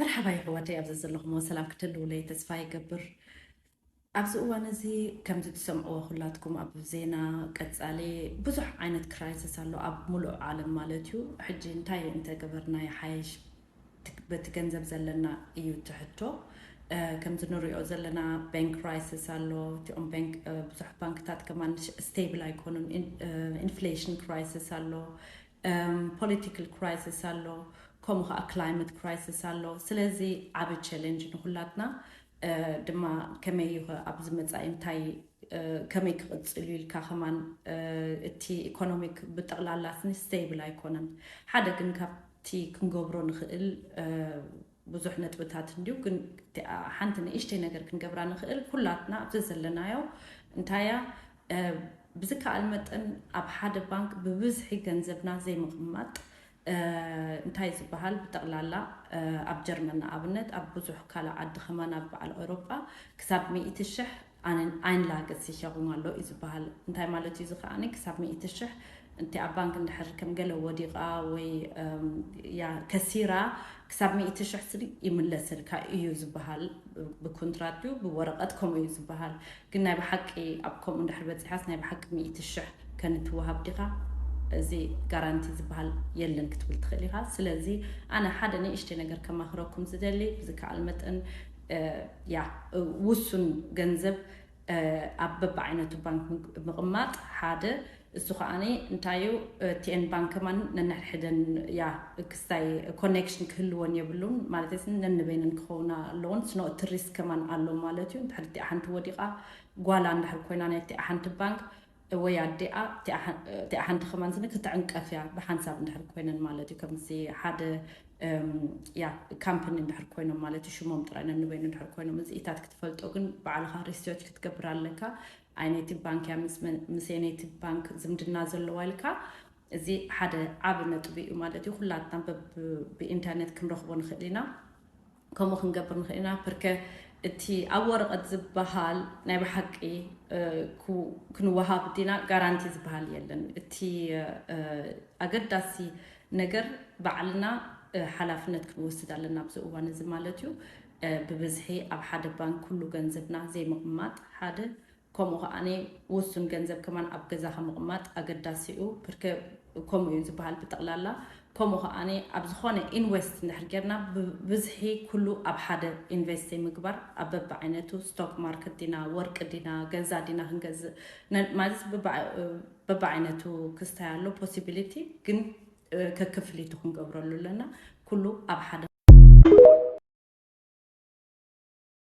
መርሓባ ይሕዋተይ፣ ኣብዚ ዘለኹሞ ሰላም ክትህልውለይ ተስፋ ይገብር። ኣብዚ እዋን እዚ ከምዚ ትሰምዕዎ ኩላትኩም ኣብ ዜና ቀጻሊ ብዙሕ ዓይነት ክራይሲስ ኣሎ ኣብ ሙሉእ ዓለም ማለት እዩ። ሕጂ እንታይ እንተገበርና ይሓይሽ? በቲ ገንዘብ ዘለና እዩ ትሕቶ። ከምዚ ንሪኦ ዘለና ባንክ ክራይሲስ ኣሎ። እቲኦም ባንክ ብዙሕ ባንክታት ከማን ስቴብል ኣይኮኑን። ኢንፍሌሽን ክራይሲስ ኣሎ፣ ፖለቲካል ክራይሲስ ኣሎ፣ ከምኡ ከዓ ክላይመት ክራይሲስ ኣሎ። ስለዚ ዓብ ቻለንጅ ንኩላትና ድማ ከመይ እዩ ኣብዚ መፃኢ እንታይ ከመይ ክቕፅል እዩ ኢልካ ከማን እቲ ኢኮኖሚክ ብጠቕላላ ስኒ ስቴብል ኣይኮነን። ሓደ ግን ካብቲ ክንገብሮ ንኽእል ብዙሕ ነጥብታት እንድዩ፣ ግን ሓንቲ ንእሽተይ ነገር ክንገብራ ንኽእል ኩላትና ኣብዚ ዘለናዮ እንታያ ብዝከኣል መጠን ኣብ ሓደ ባንክ ብብዝሒ ገንዘብና ዘይምቕማጥ እንታይ ዝበሃል ብጠቕላላ ኣብ ጀርመን ንኣብነት ኣብ ብዙሕ ካልእ ዓዲ ከማን ኣብ በዓል ኤውሮጳ ክሳብ ሚእቲ ሽሕ ኣይንላገስ ይሸቕም ኣሎ እዩ ዝበሃል። እንታይ ማለት እዩ እዚ ከዓኒ ክሳብ ሚእቲ ሽሕ እንቲኣ ባንክ እንድሕር ከም ገለ ወዲቓ ወይ ያ ከሲራ ክሳብ ሚእቲ ሽሕ ስኒ ይምለሰልካ እዩ ዝበሃል። ብኮንትራት እዩ ብወረቐት ከምኡ እዩ ዝበሃል። ግን ናይ ብሓቂ ኣብ ከምኡ እንድሕር በፂሓስ ናይ ብሓቂ ሚእቲ ሽሕ ከንትወሃብ ዲኻ? እዚ ጋራንቲ ዝበሃል የለን ክትብል ትኽእል ኢኻ። ስለዚ ኣነ ሓደ ንእሽተይ ነገር ከማኽረኩም ዝደሊ ብዝከኣል መጠን ያ ውሱን ገንዘብ ኣብ በብዓይነቱ ባንክ ምቕማጥ ሓደ እሱ ከዓኒ እንታይ እዩ ቲኤን ባንክ ከማን ነንሕድሕደን ያ ክስታይ ኮኔክሽን ክህልወን የብሉን ማለት ስ ነንበይነን ክኸውና ኣለዎን ስኖ እቲ ሪስክ ከማን ኣሎ ማለት እዩ። እንድሕር እቲኣ ሓንቲ ወዲቓ ጓላ እንድሕር ኮይና ናይ እቲኣ ሓንቲ ባንክ ወይ ኣዲኣ እቲኣ ሓንቲ ከማን ስኒ ክትዕንቀፍ እያ ብሓንሳብ እንድሕር ኮይነን ማለት እዩ። ከምዚ ሓደ ያ ካምፕኒ እንድሕር ኮይኖም ማለት እዩ ሽሞም ጥራይ ነንበይኑ እንድሕር ኮይኖም እዚኢታት ክትፈልጦ ግን ባዕልኻ ሪሰርች ክትገብር ኣለካ። ኣይነይቲ ባንክ እያ ምስ ነይቲ ባንክ ዝምድና ዘለዋ ኢልካ እዚ ሓደ ዓብ ነጥቢ እዩ ማለት እዩ። ኩላትና ብኢንተርኔት ክንረኽቦ ንኽእል ኢና። ከምኡ ክንገብር ንኽእል ኢና። ፕርከ እቲ ኣብ ወረቐት ዝበሃል ናይ ብሓቂ ክንወሃብ ዲና ጋራንቲ ዝበሃል የለን። እቲ ኣገዳሲ ነገር ባዕልና ሓላፍነት ክንወስድ ኣለና ኣብዚ እዋን እዚ ማለት እዩ። ብብዝሒ ኣብ ሓደ ባንክ ኩሉ ገንዘብና ዘይምቕማጥ ሓደ ከምኡ ከዓኒ ውሱን ገንዘብ ከማን ኣብ ገዛኻ ምቕማጥ ኣገዳሲ እዩ። ፕርከ ከምኡ እዩ ዝበሃል ብጠቕላላ። ከምኡ ከዓኒ ኣብ ዝኾነ ኢንቨስት እንድሕር ጌርና ብብዝሒ ኩሉ ኣብ ሓደ ኢንቨስት ምግባር ኣብ በብዓይነቱ ስቶክ ማርኬት ዲና ወርቂ ዲና ገዛ ዲና ክንገዝእ ማለት በብዓይነቱ ክስታይ ኣሎ ፖሲቢሊቲ ግን ከክፍሊቱ ክንገብረሉ ኣለና። ኩሉ ኣብ ሓደ